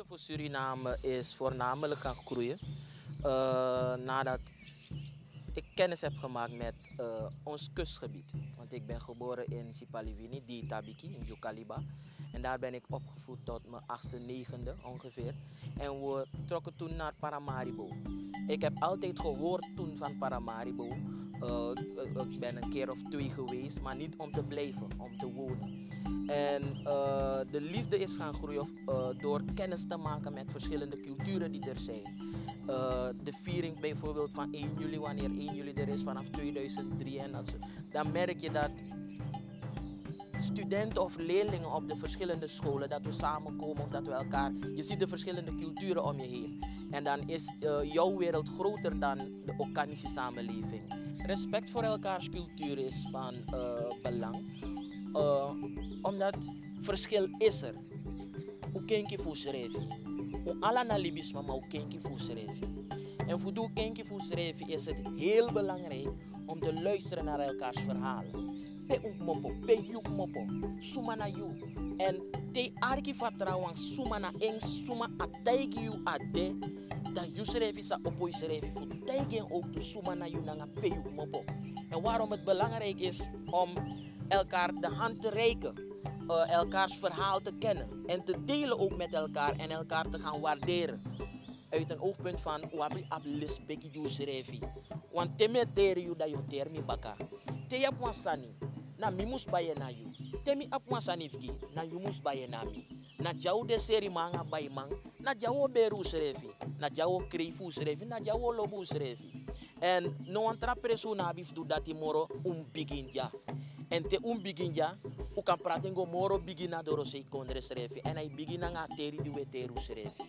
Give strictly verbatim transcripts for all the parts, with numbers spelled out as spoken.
Voor Suriname is voornamelijk gaan groeien, eh, nadat ik kennis heb gemaakt met, eh, ons kustgebied. Want ik ben geboren in Sipaliwini, Ditabiki, in Jukaliba. En daar ben ik opgevoed tot mijn achtste, negende ongeveer. En we trokken toen naar Paramaribo. Ik heb altijd gehoord toen van Paramaribo. Eh, ik ben een keer of twee geweest, maar niet om te blijven, om te wonen. En, eh, de liefde is gaan groeien, eh, door kennis te maken met verschillende culturen die er zijn. Eh, de viering bijvoorbeeld van één juli, wanneer één juli er is vanaf tweeduizend drie en dat soort, dan merk je dat studenten of leerlingen op de verschillende scholen, dat we samenkomen of dat we elkaar, je ziet de verschillende culturen om je heen. En dan is, eh, jouw wereld groter dan de Okanisi samenleving. Respect voor elkaars cultuur is van, eh, belang, eh, omdat verschil is er. Un kenki fu unsrefi. Un ala na libisma, ma un kenki fu unsrefi. En fu di un kenki fu unsrefi is het heel belangrijk om te luisteren naar elkaars verhaal. Pe un kmopo, pe yu kmopo, suma na yu. En te yu arki fu a trawan suma na en, suma a taigi yu a de, dan yusrefi sa opo yusrefi fu taigi en ook tu suma na yu nanga pe yu kmopo. En waarom het belangrijk is om elkaar de hand te reiken, eh, elkaars verhaal te kennen en te delen ook met elkaar en elkaar te gaan waarderen. Uit een oogpunt van un abi abi lespeki gi unsrefi. Want te mi e teri yu, dan yu o teri mi baka. Te yu abi wan sani, na mi mus bai en na yu. Te mi abi wan sani fu gi, na yu mus bai en na mi. Na dya un de seriman nanga baiman, na dya un o beri unsrefi, na dya un o krei fu unsrefi, na dya un o lobi unsrefi. En no wan tra presi un no abi fu du dati moro, un mus bigin dya. En te un mus bigin dya, un kan prati en go moro bigi na dorosei kondre srefi. En a e bigin nanga a teri di un e teri unsrefi.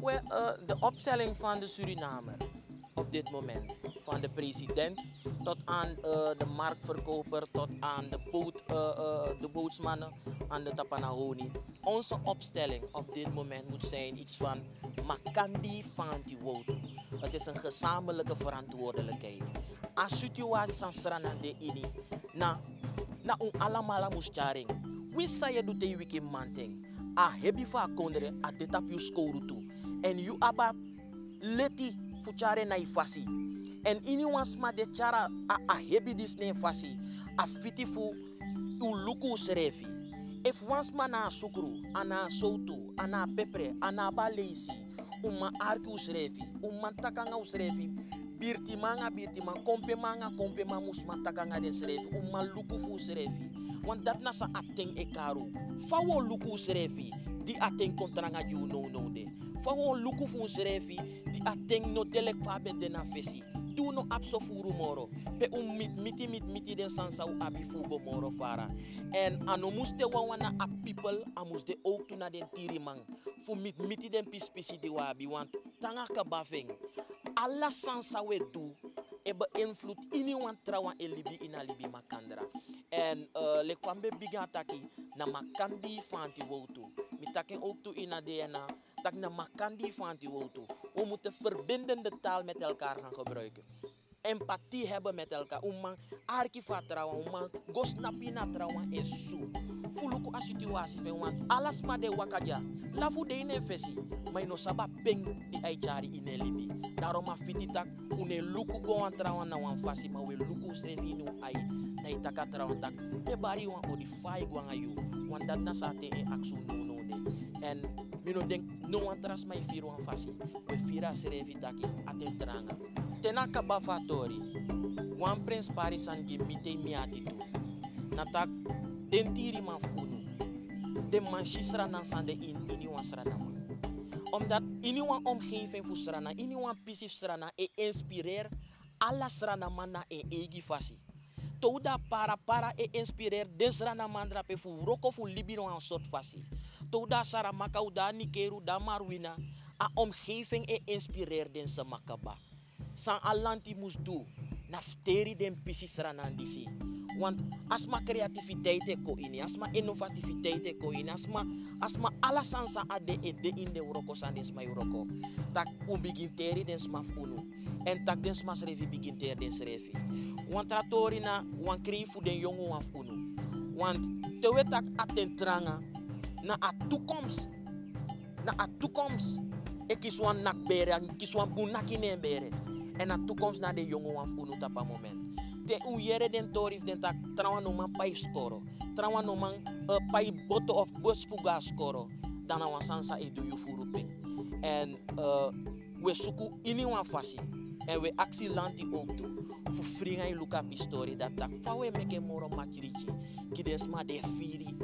We, eh, de opstelling van de Surinamer op dit moment, van de president tot aan, eh, de marktverkoper, tot aan de boot, eh, eh, de bootsmannen aan de Tapanahoni. Onze opstelling op dit moment moet zijn iets van makandi fanti wotu. Het is een gezamenlijke verantwoordelijkheid. A situatie san Sranan de ini, na, na un alamala mus tyari en. Winsi san yu e du te yu wiki manten, a hebi fu a kondre a de tapu yu skowru tu. En yu abi a leti fu tyari en na yu fasi. En iniwan sma di e tyari a, a hebi disi na en fasi, a fiti fu un luku unsrefi. Efu wan sma na a sukru, a na a sowtu, a na a pepre, a na abi a leisi, un man arki unsrefi, un man taki nanga unsrefi. Birtiman nanga birtiman, kompeman nanga kompeman mus man taki nanga densrefi, un man luku fu unsrefi. Want dati na san a ten e kari un. Fa un o luku unsrefi di a ten kon tranga gi un nownow de? Fa un o luku fu unsrefi di a ten no de leki fa a ben de na fesi, di un no abi so furu moro, pe un miti miti miti miti den sani san un abi fu un go moro fara? En a no mus de wawan na a pipel, a mus de owktu na den tiriman fu miti miti den pisipisi di un abi. Want te nanga kaba fu en, ala sani san un e du e beïnvloed iniwan trawan e libi ini a libi makandra. En, eh, leki fa mi ben bigin a taki, na makandii fanti wowtu. Mi taki en owktu ini a dna, taki na makandii fanti wowtu. We moeten verbindende taal met elkaar gaan gebruiken. Empathie hebben met elkaar. Un man arki fu a trawan, un man go snapu ini a trawan en susu fu luku a situasi fu en. Want ala sma di e waka dya, lafu de ini en fesi, ma yu no sabi a pen di a e tyari ini en libi. Daarom a fiti taki un no e luku go wan trawan na wan fasi, ma un e luku unsrefi ini un ai. Dan yu taki a trawan taki, mi e bari yu wan odi, fa e go nanga yu? Want dati na san a ten e aksi un nownow de. En mi no denki no wan tra sma e firi wan fasi. Un e firi a srefi taki a ten tranga. Te na kaba fu a tori, wan prenspari sani gi mi te yu mi ati tu, na taki den tiriman fu unu, den man si Sranan san de ini, iniwan Sranaman. Omdat iniwan omgeving fu Sranan, iniwan pisi fu Sranan e inspireer ala Sranaman na en eigi fasi. Te un de a Para, Para e inspireer den Sranaman drape fu wroko fu libi na wan sortu fasi. Te un de a Saramaka, un de a Nikeru, un de a Marwina, a omgeving e inspireer den sma kaba. San a lanti mus du, na fu teri den pisi Sranan disi. Want a sma kreativiteit e kon ini, a sma innovativiteit e kon ini, a sma, a sma ala sani san a de e de ini den wroko san den sma e wroko. Tak' un bigin teri den sma fu unu. En tak' den sma srefi bigin teri densrefi. Wan tra tori na wan krei fu den yonguwan fu unu. Want te un e taki a ten tranga, na a toekomst Na a toekomst e kisi wan nakbere, a kisi wan bun naki na en bere. Èn a toekomst na den yongowan fu unu tapu a moment. Te un yere den tori fu den taki trawan no man pai skoro, trawan no man, eh, pai boto of bus fu go na skoro, dan na wan sani san e du yu furu pin. Èn, eh, wi e suku iniwan fasi, èn wi e aksi lanti owktu fu fringa e luku a pistori dati, taki fa wi e meke moro matiriki gi den sma di e firi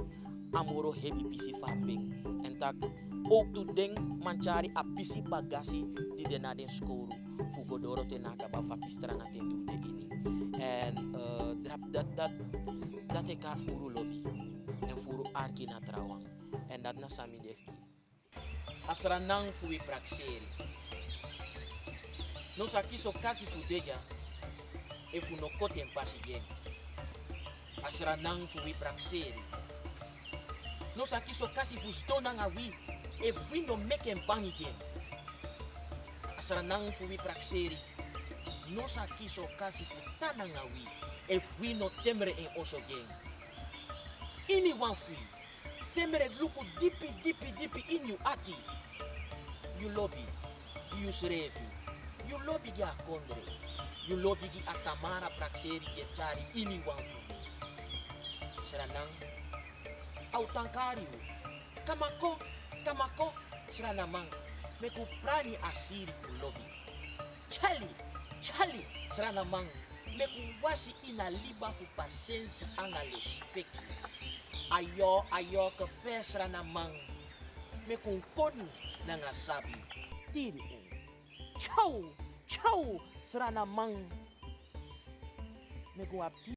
a moro hebi pisi fu a pin. Èn taki owktu den man tyari a pisi bagasi di de na den skowru fu go doro te na a kaba fu a pisi tranga ten di un de ini. Èn, eh, dra-, dati, dati, dati e kari furu lobi èn furu arki na trawan. Èn dati na san mi de fu gi. A sranan fu wi prakseri. No sa kisi okasi fu de dya efu no koti en pasi gi en. A sranan fu wi prakseri. No sa kisi okasi fu sidon nanga wi efu wi no meki en bangi gi en. A sranan fu wi prakseri. No sa kisi okasi fu tan nanga wi efu wi no temre en oso gi en. Iniwan fu wi, temre luku dipi, dipi, dipi ini yu ati. Yu lobi gi yusrefi. Yu lobi gi a kondre. Yu lobi gi a tamara prakseri di e tyari iniwan fu wi. Sranan, a o tankari yu. Kamako, kamako, sranaman, meki un prani a siri fu lobi. Tyali, tyali, sranaman, meki un wasi ini a liba fu pasensi anga lespeki. Ayo, ayo, kepe sranaman, meki un koni nanga sabi. Tiri un. Tyaw, tyaw, sranaman, meki un abi